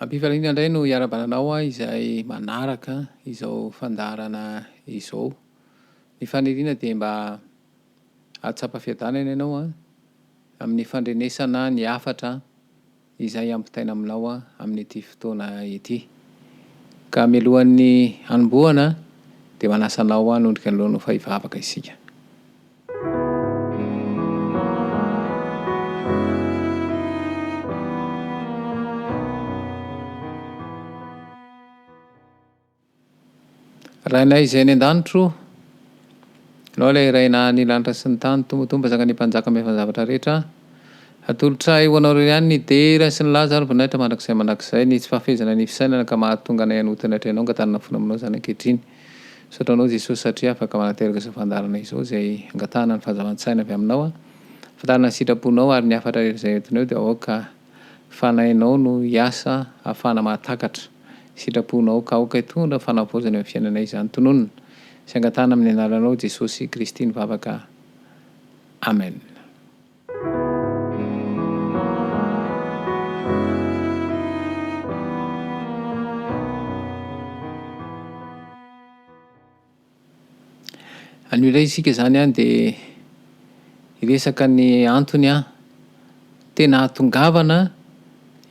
Am-pifaliana indray no hiarahabana anao izay manaraka izao fandaharana izao. Ny faniriana dia mba hahatsapa fiadanana ianao amin'ny fandrenesana ny hafatra izay ampitaina aminao amin'ity fotoana ity. Ka mialohan'ny hanombohana dia manasa anao hanondrika ny lohanao fa hivavaka isika. Rainay izay any an-danitra o, Ianao ilay Ray naha ny lanitra sy ny tany, Tompo Tompo Mpanjakan'ny mpanjaka mahefa ny zavatra rehetra. Atolotray ho Anao irery ihany ny dera sy ny laza ary ny voninahitra mandrakizay mandrakizay. Ny tsy fahafehezana ny fisainana ka mahatonga anay hanota ny atrehinao angatahana fona aminao izany ankehitriny. Misaotra Anao Jesosy satria afaka manateraka izao fandaharana izao izay angatahana ny fahazavan-tsaina avy aminao, ahafantarana ny sitraponao ary ny hafatra rehetra izay entinao dia aoka Fanahinao no hiasa hahafahana mahatakatra sitraponao ka aoka hitondra fanavaozana eo amin'ny fiainanay izany tononina sy angatahana amin'ny anaranao Jesosy Kristy ny vavaka Amen. Anio indray isika izany an dia hiresaka ny antony an tena hahatongavana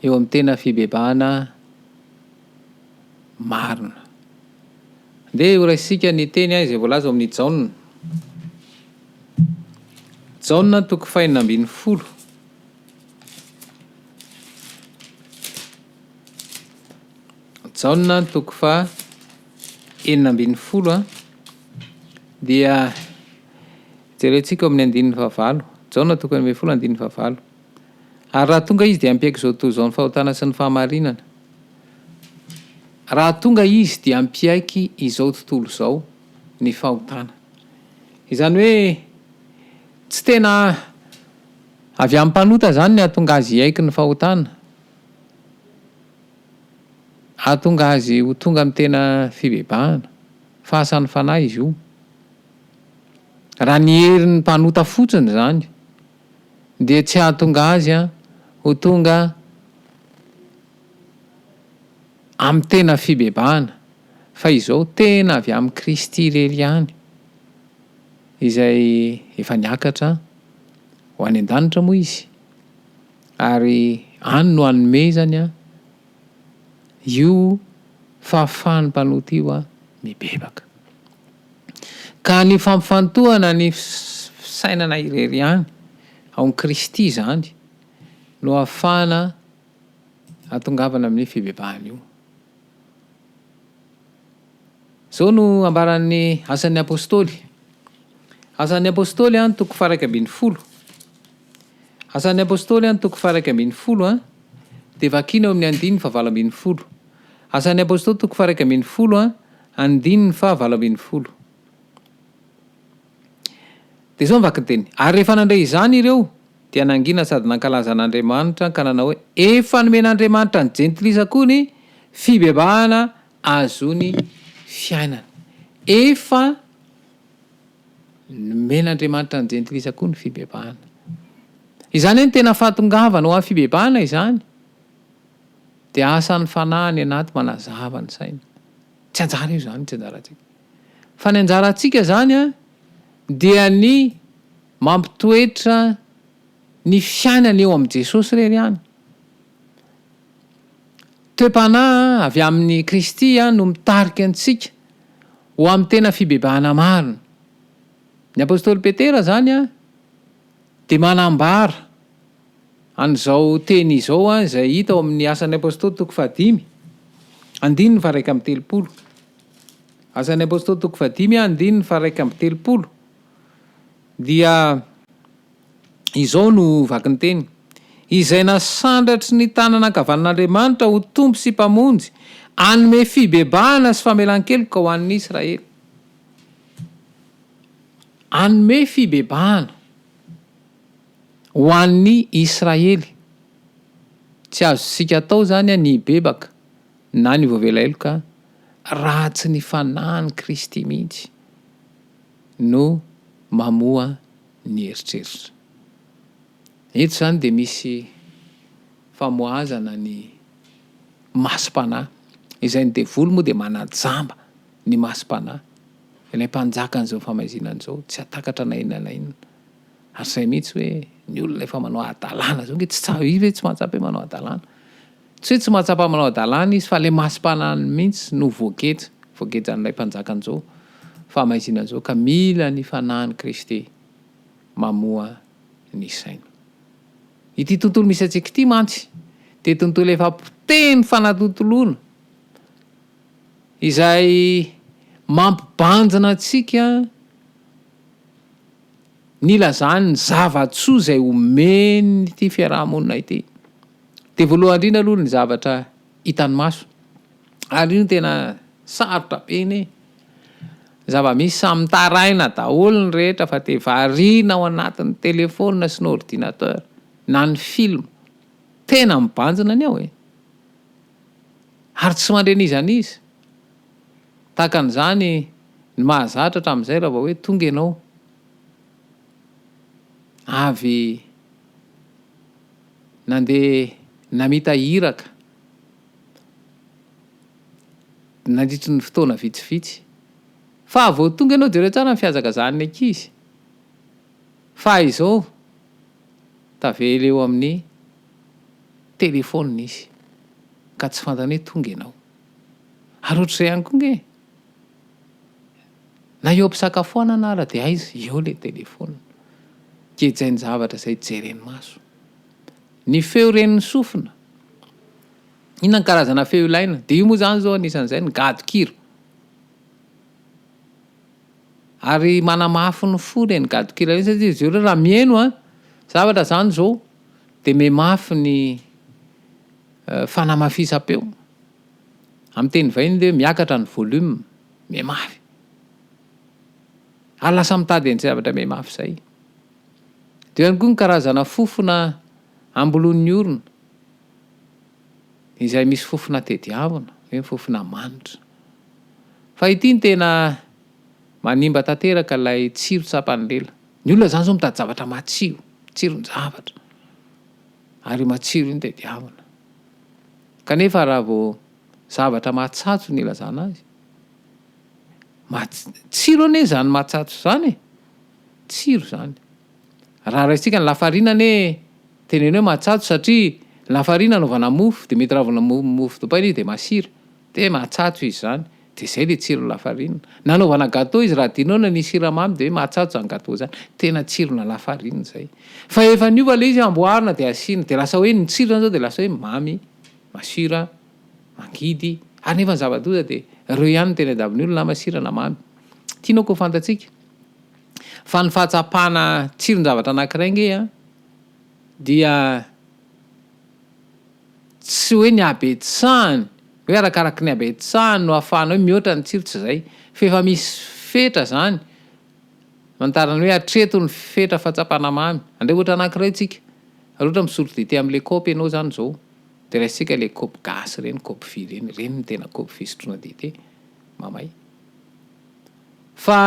eo amin'ny tena fibebahana marina. Andeha horaisintsika ny teny izay voalaza ao amin'ny Jaona. Jaona toko fahenina ambin'ny folo. Jaona toko faha 16 dia jerentsika ao amin'ny andininy fahavalo. Jaona toko 16 andininy fahavalo. Ary raha tonga izy dia hampiaiky izao tontolo izao ny fahotana sy ny fahamarinana. Raha tonga izy dia hampiaiky izao tontolo izao ny fahotana. Izany hoe tsy tena avy amin'ny mpanota izany ny hahatonga azy hiaiky ny fahotana. Hahatonga azy ho tonga amin'ny tena fibebahana. Fahasan'ny fanahy izy io. Raha ny herin'ny mpanota fotsiny izany dia tsy hahatonga azy ho tonga amin'ny tena fibebahana, fa izao tena avy amin'i Kristy irery ihany, izay efa niakatra ho any an-danitra moa izy. Ary any no anomezany io fahafahan'ny mpanota io mibebaka. Ka ny fampifantohana ny fisainana irery ihany ao amin'i Kristy izany no ahafahana ahatongavana amin'io fibebahana io. Izao no ambaran'ny Asan'ny Apostoly. Asan'ny Apostoly toko faha-11. Asan'ny Apostoly an, toko faha-11 an, dia vakina eo amin'ny andininy faha-18. Asan'ny Apostoly toko faha-11 an, andininy faha-18. Dia izao ny vakin-teny, Ary rehefa nandre izany ireo, dia nangina sady nankalaza an'Andriamanitra ka nanao hoe, Efa nomen'Andriamanitra ny jentilisa koa ny fibebahana ahazoany fiainana. Efa. Nomen'Andriamanitra ny jentilisa koa ny fibebahana. Izany hoe ny tena fahatongavana ho amin'ny fibebahana izany dia asan'ny Fanahy any anaty manazava ny saina. Tsy anjara io izany, tsy anjarantsika. Fa ny anjarantsika izany an, dia ny mampitoetra ny fiainana eo amin'i Jesosy irery ihany. Toe-panahy avy amin'i Kristy no mitarika antsika ho amin'ny tena fibebahana marina. Ny apostoly Petera izany dia manambara an'izao teny izao izay hita ao amin'ny Asan'ny Apostoly toko fahadimy, andininy faha-31. Asan'ny Apostoly toko fahadimy, andininy faha-31 dia izao no vakin'ny teny, Izay nasandratry ny tanana ankavanan'Andriamanitra ho Tompo sy Mpamonjy, hanome fibebahana sy famelan-keloka ho an'ny Israely. Hanome fibebahana ho an'ny Israely. Tsy azontsika atao izany ny hibebaka na ny voavela heloka raha tsy ny Fanahin'i Kristy mihitsy no mamoha ny eritreritra. Eto izany dia misy famohazana ny masom-panahy, izay ny devoly moa dia manajamba ny masom-panahy, ilay mpanjakan'izao famaizinana izao, tsy hahatakatra na inona na inona. Ary izay mihitsy hoe ny olona efa manao hadalana izao ange tsy tsa-, izy ve tsy mahatsapa hoe manao hadalana? Tsy hoe tsy mahatsapa manao hadalana izy fa ilay masom-panahiny mihitsy no voageja, voagejan'ilay mpanjakan'izao fahamaizinana izao ka mila ny fanahin'i Kristy mamoha ny saina. Ity tontolo misy antsika ity mantsy dia tontolo efa potehin'ny fanatontoloana izay mampibanjina antsika nilazany ny zava-tsoa izay omen'ity fiaraha-monina ity. Dia voalohany indrindra aloha ny zavatra hitan'ny maso. Ary io no tena sarotra be anie. Zava-misy samy mitaraina daholo ny rehetra fa dia variana ao anatin'ny telephone sy ny ordinateur na ny film. Tena mibanjina ny ao e. Ary tsy mandre n'iza n'iza. Tahaka an'izany ny mahazatra hatramin'izay raha vao hoe tonga ianao avy nandeha namita iraka nandritry ny fotoana vitsivitsy. Fa vao tonga ianao jereo tsara ny fihazakazahan'ny ankizy fa izao tavela eo amin'ny telefaonina izy ka tsy fantany hoe tonga ianao. Ary ohatr'izay ihany koa nge e! Na eo am-pisakafoanana ara dia aiza? Eo ilay telefaonina. Gejain'ny zavatra izay jeren'ny maso. Ny feo ren'ny sofina. Inona ny karazana feo ilaina? Dia io moa izany izao anisan'izay ny gadon-kira. Ary manamafy ny fo ireny gadon-kira ireny satria jereo raha mihaino an, zavatra izany izao dia mihamafy ny fanamafisam-peo. Amin'ny teny vahiny dia hoe miakatra ny volume, mihamafy. Ary lasa mitady an'izay zavatra mihamafy izay. Dia eo ihany koa ny karazana fofona amboloin'ny orona, izay misy fofona tediavina, hoe fofona manitra. Fa ity no tena manimba tanteraka ilay tsiro tsapan'ny lela. Ny olona izany izao mitady zavatra matsiro, tsiron-javatra. Ary io matsiro io no tediavina. Kanefa raha vao zavatra mahatsatso no ilazana azy, matsiro anie izany mahatsatso izany e! Tsiro izany. Raha raisintsika ny lafarina anie teneno hoe mahatsatso satria ny lafarina anaovana mofo dia mety raha vao mofo dipaina izy dia masira, dia mahatsatso izy izany, dia izay ilay tsiron'ny lafarina. Na anaovana gateau izy raha adinonao ny hanisy siramamy dia hoe mahatsatso izany gateau izany, tena tsirona lafarina izay. Fa efa niova ilay izy amboarina dia asiana, dia lasa hoe ny tsiro izany izao dia lasa hoe mamy, masira, mangidy, ary nefa ny zava-doza dia ireo ihany no tena tadiavin'ny olona na masira na mamy. Tianao ko fantatsika fa ny fahatsapana tsiron-javatra anankiray nge an dia Tsy hoe ny habetsahany, hoe arakaraky ny habetsahany no ahafahana hoe mihoatra ny tsiro, tsy izay. Fa efa misy fetra izany, amantarana hoe hatreto ny fetra fahatsapana mamy. Andeha ohatra anankiray tsika, raha ohatra misotro dite amin'ilay kaopy ianao izany izao, dia raisintsika ilay kaopy gasy ireny, kaopy vy ireny, ireny no tena kaopy fisotroana dite, mamay. Fa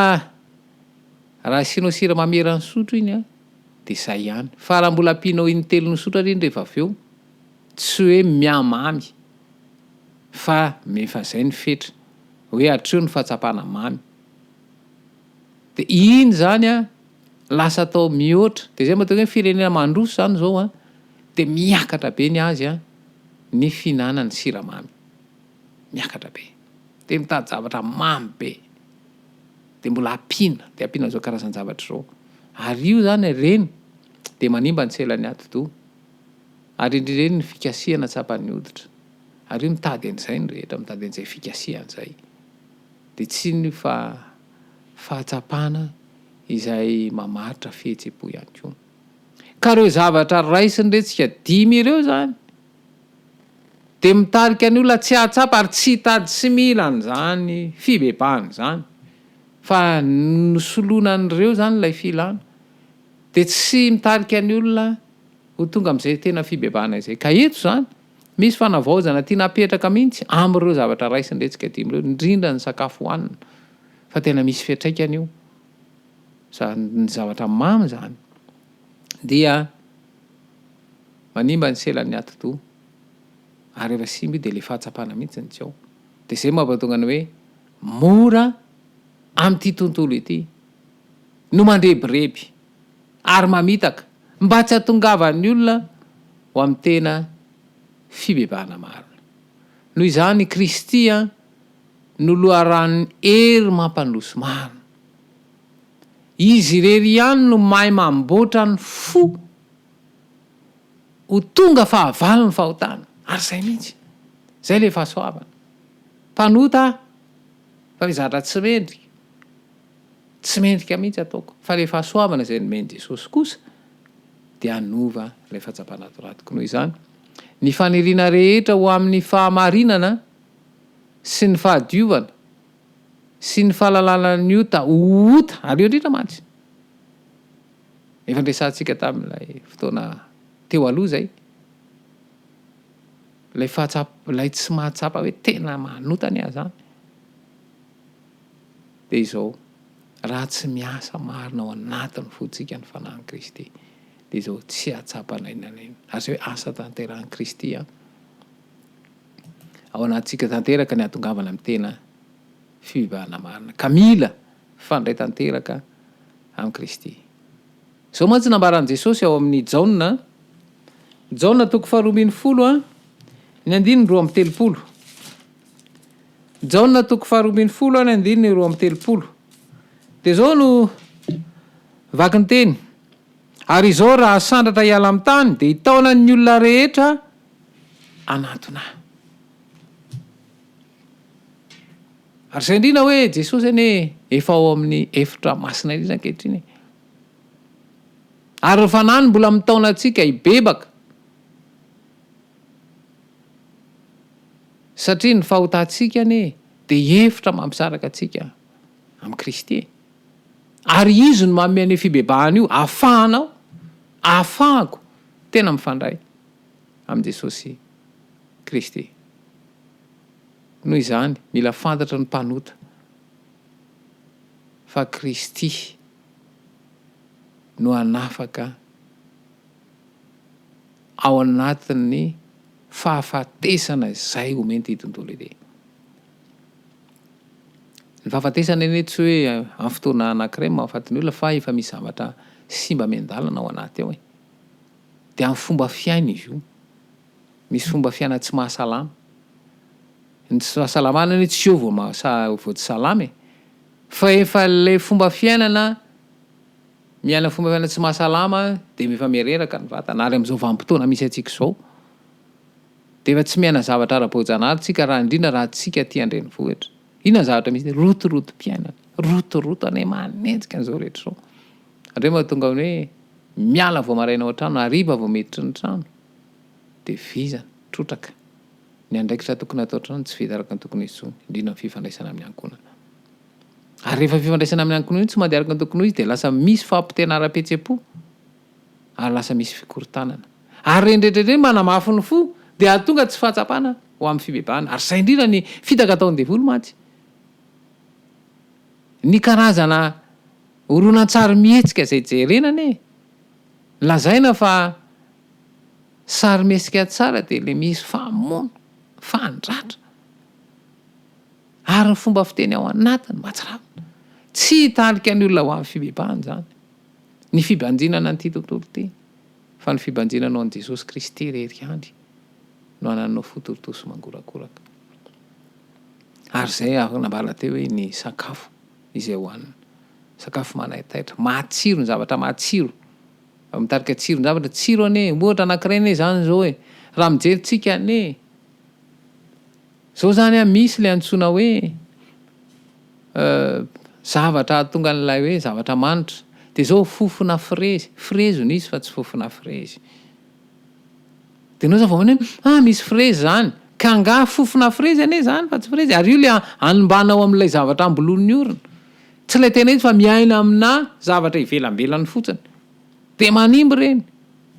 raha asianao siramamy eran'ny sotro iny an, dia izay ihany. Fa raha mbola ampianao intelon'ny sotro ary iny rehefa avy eo, tsy hoe mihamamy fa efa izay ny fetra, hoe hatreo ny fahatsapana mamy. Dia iny izany an, lasa atao mihoatra. Dia izay mahatonga hoe firenena mandroso izany izao an, dia miakatra be ny azy an, ny fihinanany siramamy. Miakatra be. Dia mitady zavatra mamy be. Dia mbola ampiana, dia ampiana an'izao karazan-javatra izao. Ary io izany ireny dia manimba ny selan'ny atidoha. Ary indrindra indrindra ny fikasihana tsapan'ny hoditra. Ary io mitady an'izay ny rehetra, mitady an'izay fikasihana izay. Dia tsy inona io fa fahatsapana izay mamaritra fihetseham-po ihany koa. Ka ireo zavatra raisin'iretsika dimy ireo izany dia mitarika ny olona tsy hahatsapa ary tsy hitady sy mila an'izany fibebahana izany fa nosoloana an'ireo izany ilay filana dia tsy mitarika ny olona ho tonga amin'izay tena fibebahana izay. Ka eto izany misy fanavaozana tiana hapetraka mihitsy amin'ireo zavatra raisin'iretsika dimy ireo, indrindra ny sakafo hohanina fa tena misy fiantraikany io. Izany ny zavatra mamy izany dia manimba ny selan'ny atidoha ary rehefa simba io dia ilay fahatsapana mihitsy no tsy ao. Dia izay mampatonga ny hoe mora amin'ity tontolo ity no mandrebireby ary mamitaka mba tsy hahatongavan'ny olona ho amin'ny tena fibebahana marina. Noho izany Kristy no loharanon'ny hery mampandroso marina. Izy irery ihany no mahay mamboatra ny fo ho tonga fahavalon'ny fahotana. Ary izay mihitsy. Izay ilay fahasoavana. Mpanota aho, fa misy zavatra tsy mendrika. Tsy mendrika mihitsy ataoko. Fa ilay fahasoavana izay nomen'i Jesosy kosa dia hanova ilay fahatsapana ato anatiko. Noho izany, ny faniriana rehetra ho amin'ny fahamarinana sy ny fahadiovana sy ny fahalalana ny ota ho ota, ary eo indrindra mantsy, efa niresahantsika tamin'ilay fotoana teo aloha izay, ilay fahatsap-, ilay tsy mahatsapa hoe tena manota anie aho izany, dia izao, raha tsy miasa marina ao anatin'ny fontsika ny Fanahin'i Kristy, dia izao, tsy hahatsapa na inona na inona. Ary izay hoe asa tanterahin'i Kristy an. Ao anatintsika tanteraka ny hahatongavana amin'ny tena fivavahana marina, ka mila mifandray tanteraka amin'i Kristy. Izao mantsy nambaran'i Jesosy ao amin'ny Jaona, Jaona toko faharoa ambinifolo, ny andininy 32. Jaona toko faharoa ambinifolo, ny andininy 32. Dia izao no vaky ny teny, Ary izao raha asandratra hiala amin'ny tany, dia hitaona ny olona rehetra hanantona ahy. Ary izay indrindra hoe Jesosy anie efa ao amin'ny efitra masina indrindra ankehitriny e. Ary ny Fanahiny mbola mitaona antsika hibebaka. Satria ny fahotantsika anie dia efitra mampisaraka antsika amin'i Kristy e. Ary Izy no manome an'io fibebahana io, ahafahanao, ahafahako tena mifandray amin'i Jesosy Kristy. Noho izany, mila fantatry ny mpanota fa Kristy no hanafaka ao anatin'ny fahafatesana izay omen'ity tontolo ity. Ny fahafatesana anie tsy hoe amin'ny fotoana anankiray no mahafaty ny olona fa efa misy zavatra simba miandalana ao anaty ao e. Dia amin'ny fomba fiaina izy io. Misy fomba fiaina tsy mahasalama. Ny tsy fahasalamana anie tsy eo vao mahasa vao tsy salama e. Fa efa ilay fomba fiainana, miaina fomba fiainana tsy mahasalama dia efa miha-reraka ny vatana. Ary amin'izao vanim-potoana misy antsika izao dia efa tsy miaina zavatra ara-boajanahary tsika raha indrindra raha tsika aty an-drenivohitra. Inona ny zavatra misy? Rotorotom-piainana. Rotoroto anie manenjika an'izao rehetra izao. Andreo mahatonga ny hoe miala vao maraina ao an-trano, hariva vao miditra ny trano dia vizana, trotraka. Ny andraikitra tokony hatao an-trano tsy vita araka ny tokony ho izy intsony, indrindra ny fifandraisana amin'ny ankohonana. Ary rehefa fifandraisana amin'ny ankohonana io tsy mandeha araka ny tokony ho izy dia lasa misy fampitena ara-pihetseham-po ary lasa misy fikorontanana. Ary ireny rehetra ireny manamafy ny fo dia hahatonga tsy fahatsapana ho amin'ny fibebahana. Ary izay indrindra ny fitaka ataon'ny devoly mantsy. Ny karazana horonantsary mihetsika izay jerena anie, lazaina fa sarimihetsika tsara dia ilay misy famono, fandratra, ary ny fomba fiteny ao anatiny mahatsiravina. Tsy hitarika ny olona ho amin'ny fibebahana izany, ny fibanjinana an'ity tontolo ity, fa ny fibanjinanao an'i Jesosy Kristy irery ihany no hanananao fo torotoro sy mangorakoraka. Ary izay aho nambara teo hoe ny sakafo izay hohanina. Sakafo manaitaitra, matsiro, ny zavatra matsiro. Mitarika tsiron-javatra, tsiro anie, ohatra anankiray anie izany izao e, raha mijery tsika anie, izao izany an, misy ilay antsoina hoe zavatra hahatonga an'ilay hoe zavatra manitra, dia izao fofona frezy, frezy no izy fa tsy fofona frezy. Dia ianao izany vao maneno hoe ah misy frezy izany, ka angaha fofona frezy anie izany fa tsy frezy, ary io ilay anombanao amin'ilay zavatra amboloin'ny orona. Tsy ilay tena izy fa miaina aminà zavatra ivelambelany fotsiny. Dia manimba ireny.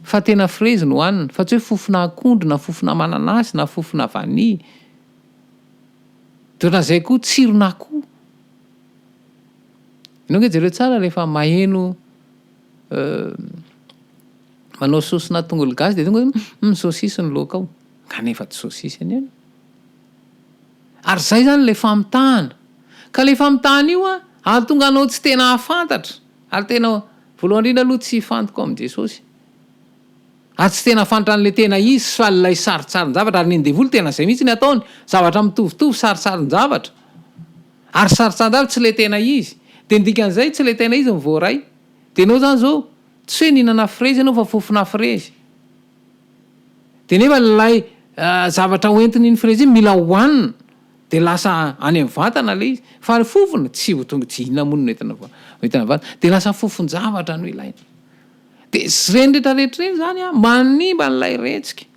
Fa tena frezy no hohanina, fa tsy hoe fofona akondro na fofona mananasy na fofona vanille. Dia ohatran'izay koa tsiron'akoho. Ianao ange jereo tsara rehefa maheno manao saosina tongolo gasy dia tonga dia hum saosisy ny laoka ao. Kanefa tsy saosisy anie. Ary izay izany ilay famitahana. Ka ilay famitahana io an, hahatonga anao tsy tena hahafantatra, ary tena, voalohany indrindra aloha tsy hifantoka ao amin'i Jesosy. Ary tsy tena hahafantatra an'ilay tena izy fa ilay sarintsarin-javatra, ary ny an'ny devoly tena izay mihitsy ny ataony, zavatra mitovitovy, sarintsarin-javatra. Ary sarintsarin-javatra tsy ilay tena izy. Dia ny dikan'izay, tsy ilay tena izy no voaray. Dia ianao izany izao, tsy hoe nihinana frezy ianao fa fofona frezy. Dia nefa ilay zavatra hoentin'iny frezy iny mila hohanina dia lasa any amin'ny vatana ilay izy. Fa ny fofona tsy ho tonga, tsy inona moa no entina hoentina vatana. Dia lasa fofon-javatra no ilaina. Dia ireny rehetra rehetra ireny izany an, manimba an'ilay retsika.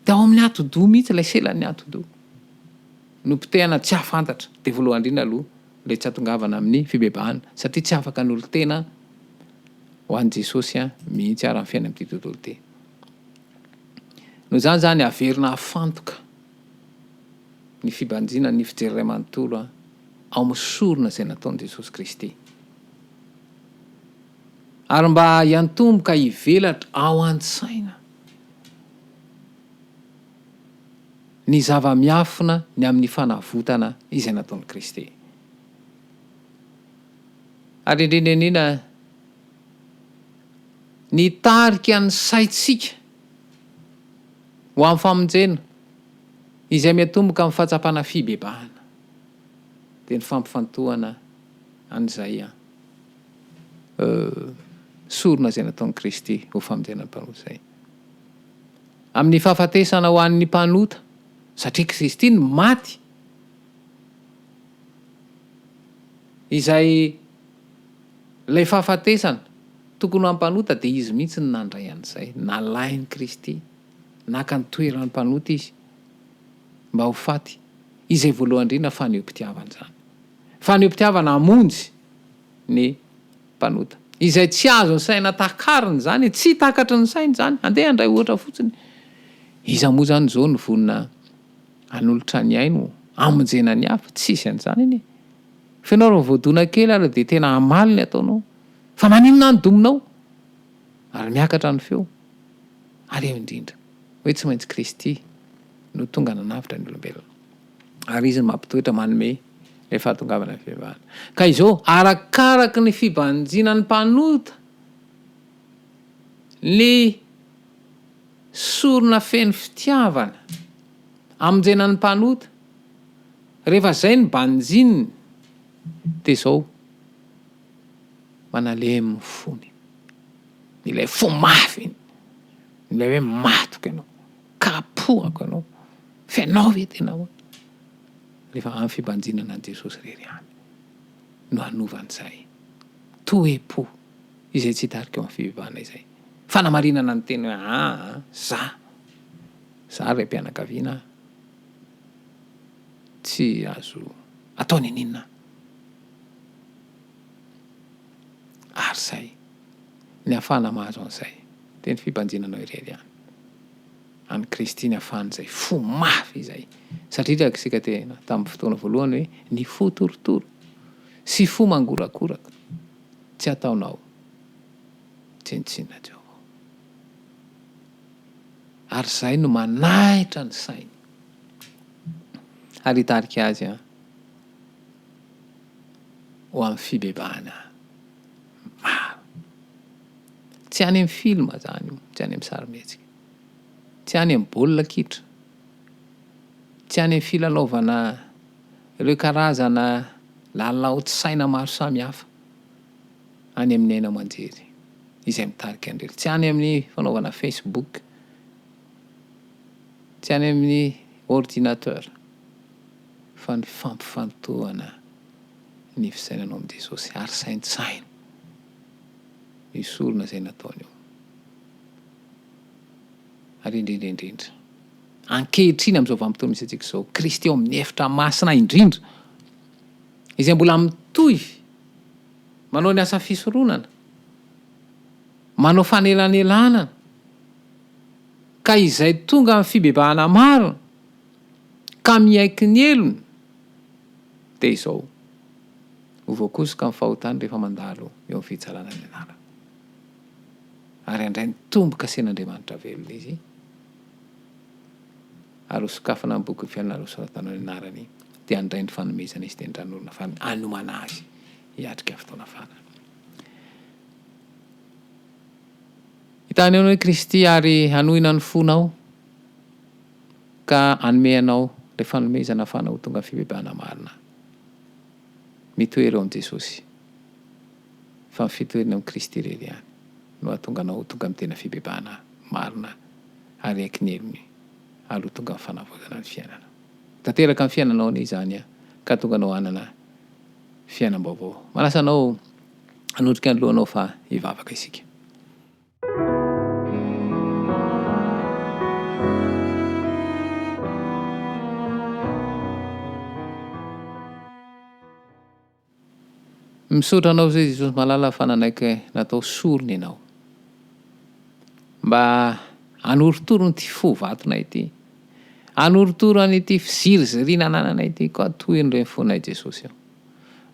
Dia ao amin'ny atidoha mihitsy, ilay selan'ny atidoha no potehana tsy hahafantatra. Dia voalohany indrindra aloha ilay tsy hahatongavana amin'ny fibebahana satria tsy afaka ny olon-tena ho an'i Jesosy mihitsy ara ny fiainana amin'ity tontolo ity. Noho izany izany averina afantoka ny fibanjinana ny fijery iray manontolo ao amin'ny sorona izay nataon'i Jesosy Kristy. Ary mba hiantomboka hivelatra ao an-tsaina ny zava-miafina ny amin'ny fanavotana izay nataon'i Kristy. Ary indrindra indrindra, nitarika ny saintsika ho amin'ny famonjena izay miatomboka amin'ny fahatsapana fibebahana, dia ny fampifantohana an'izay sorona izay nataon'i Kristy ho famonjena ny mpanota izay. Amin'ny fahafatesana ho an'ny mpanota, satria Kristy no maty, Izay ilay fahafatesana tokony ho an'ny mpanota dia izy mihitsy no nandray an'izay, nalain'i Kristy, naka ny toeran'ny mpanota izy mba ho faty, izay voalohany indrindra fanehoam-pitiavana izany. Fanehoam-pitiavana hamonjy ny mpanota. Izay tsy azon'ny saina takarina izany, tsy takatry ny saina izany, andeha handray ohatra fotsiny, iza moa izany izao no vonona Hanolotra ny ainy ho hamonjena ny hafa, tsisy an'izany anie. Fa ianao raha voadona kely ary dia tena hamaly ny ataonao. Fa maninona aho no dominao? Ary miakatra ny feo. Ary eo indrindra, hoe tsy maintsy Kristy no tonga nanavotra ny olombelona. Ary Izy no mampitoetra manome ilay fahatongavana ny fivavahana. Ka izao, arakaraky ny fibanjinan'ny mpanota ny Sorona feno fitiavana, amonjena ny mpanota, rehefa zay no banjininy de zao manalemy ny fony, ilay fo mafy iny, ilay hoe matoky ianao, kapohako ianao, f'ianao ve tena ahoana? Rehefa amin'ny fibanjinana an'i Jesosy irery ihany no hanova an'izay toe-po izay tsy hitarika eo amin'ny fibebahana izay. Fanamarinana ny teny hoe aa za, za raim-pianakaviana tsy azo atao n'inon'inona ary zay ny ahafahana mahazo an'izay dia ny fibanjinanao irery ihany an'i Kristy ny ahafahan'izay fo mafy izay satria araka isika tena tamin'ny fotoana voalohany hoe ny fo torotoro sy fo mangorakoraka tsy ataonao tsinontsinona Jehovah. Ary izay no manaitra ny sainy ary hitarika azy ho amin'ny fibebahana maro. Tsy any amin'ny film izany io, tsy any amin'ny sarimihetsika, tsy any amin'ny baolina kitra, tsy any amin'ny filalaovana ireo karazana lalaon-tsaina maro samihafa any amin'ny haino aman-jery izay mitarika an'ireny, tsy any amin'ny fanaovana Facebook, tsy any amin'ny ordinateur fa ny fampifantohana ny fisainanao amin'i Jesosy ary saintsaino io sorona izay nataony io. Ary indrindra indrindra, ankehitriny amin'izao vanim-potoana misy antsika izao, Kristy ao amin'ny efitra masina indrindra, izay mbola mitohy manao ny asa fisoronana, manao fanelanelanana, ka izay tonga amin'ny fibebahana marina, ka miaiky ny helony, dia izao, ho voakosoka amin'ny fahotany rehefa mandalo eo amin'ny fitsarana ny anarany. Ary handray ny tombo-kasen'Andriamanitra velona izy, ary hosokafana ny bokin'ny fiainana ary hosoratana ny anarany, dia handray ny fanomezana izy dia ny ran'orona farany hanomana azy hiatrika fotoana farany. Hitany eo hoe Kristy ary hanohina ny fonao ka hanome anao ilay fanomezana ahafahana ho tonga fibebahana marina. Mitoery ao amin'i Jesosy fa ny fitoerana amin'i Kristy irery ihany no hahatonga anao ho tonga amin'ny tena fibebahana marina ary hiaiky ny helony ary ho tonga amin'ny fanavaozana ny fiainana. Ho tanteraka amin'ny fiainanao anie izany ka hahatonga anao hanana fiainam-baovao. Manasa anao hanondrika ny lohanao fa hivavaka isika. Misaotra anao zay Jesosy malala fa nanaiky natao sorona ianao mba hanorotoro an'ity fo vatonay ity, hanorotoro an'ity fiziriziriana anananay ity koa tohino ireny fonay Jesosy ô.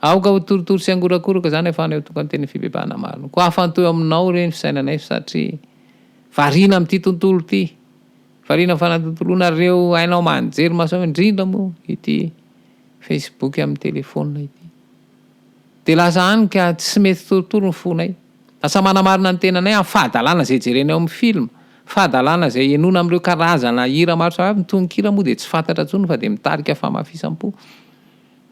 Aoka ho torotoro sy hangorakoraka izany ahafahanay ho tonga ny tena fibebahana marina. Koa afantohy aminao re ny fisainanay satria variana amin'ity tontolo ity, variana amin'ny fanatontoloana ireo haino aman-jery maso indrindra moa ity Facebook amin'ny telefaonina ity. Dia lasa any ka tsy mety torotoro ny fonay. Lasa manamarina ny tenanay amin'ny fahadalana izay jerena eo amin'ny film, fahadalana izay henoina amin'ireo karazana hira maro samihafa, ny tononkira moa dia tsy fantatra intsony fa dia mitarika famafisam-po.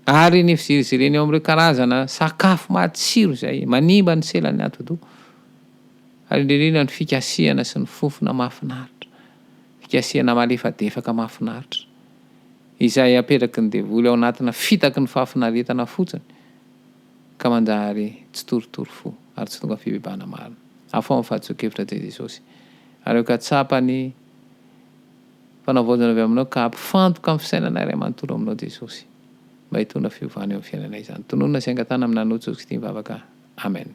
Ary ny fiziriziriana eo amin'ireo karazana sakafo matsiro izay manimba ny selan'ny atidoha, ary indrindra indrindra ny fikasihana sy ny fofona mahafinaritra, fikasihana malefadefaka mahafinaritra, izay apetraky ny devoly ao anatina fitaky ny fahafinaretana fotsiny, ka manjary tsy torotoro fo ary tsy tonga fibebahana marina. Afaho amin'ny fahadisoan-kevitra dia Jesosy, ary aoka tsapa ny. Fanavaozana avy aminao ka hampifantoka ny fisainanay iray manontolo aminao Jesosy mba hitondra fiovana eo amin'ny fiainanay izany. Tononina sy angatahana amin'ny anaranao Jesosy Kristy mivavaka. Amen.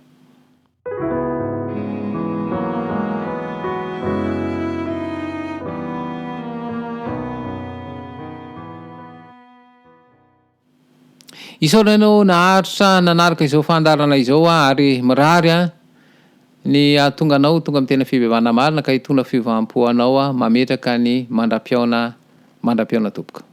Isaorana ianao naharitra nanaraka izao fandaharana izao aho ary mirary an ny hahatonga anao ho tonga amin'ny tena fibebahana marina ka hitondra fiovam-po anao aho mametraka ny mandra-pihaona mandra-pihaona tompoko.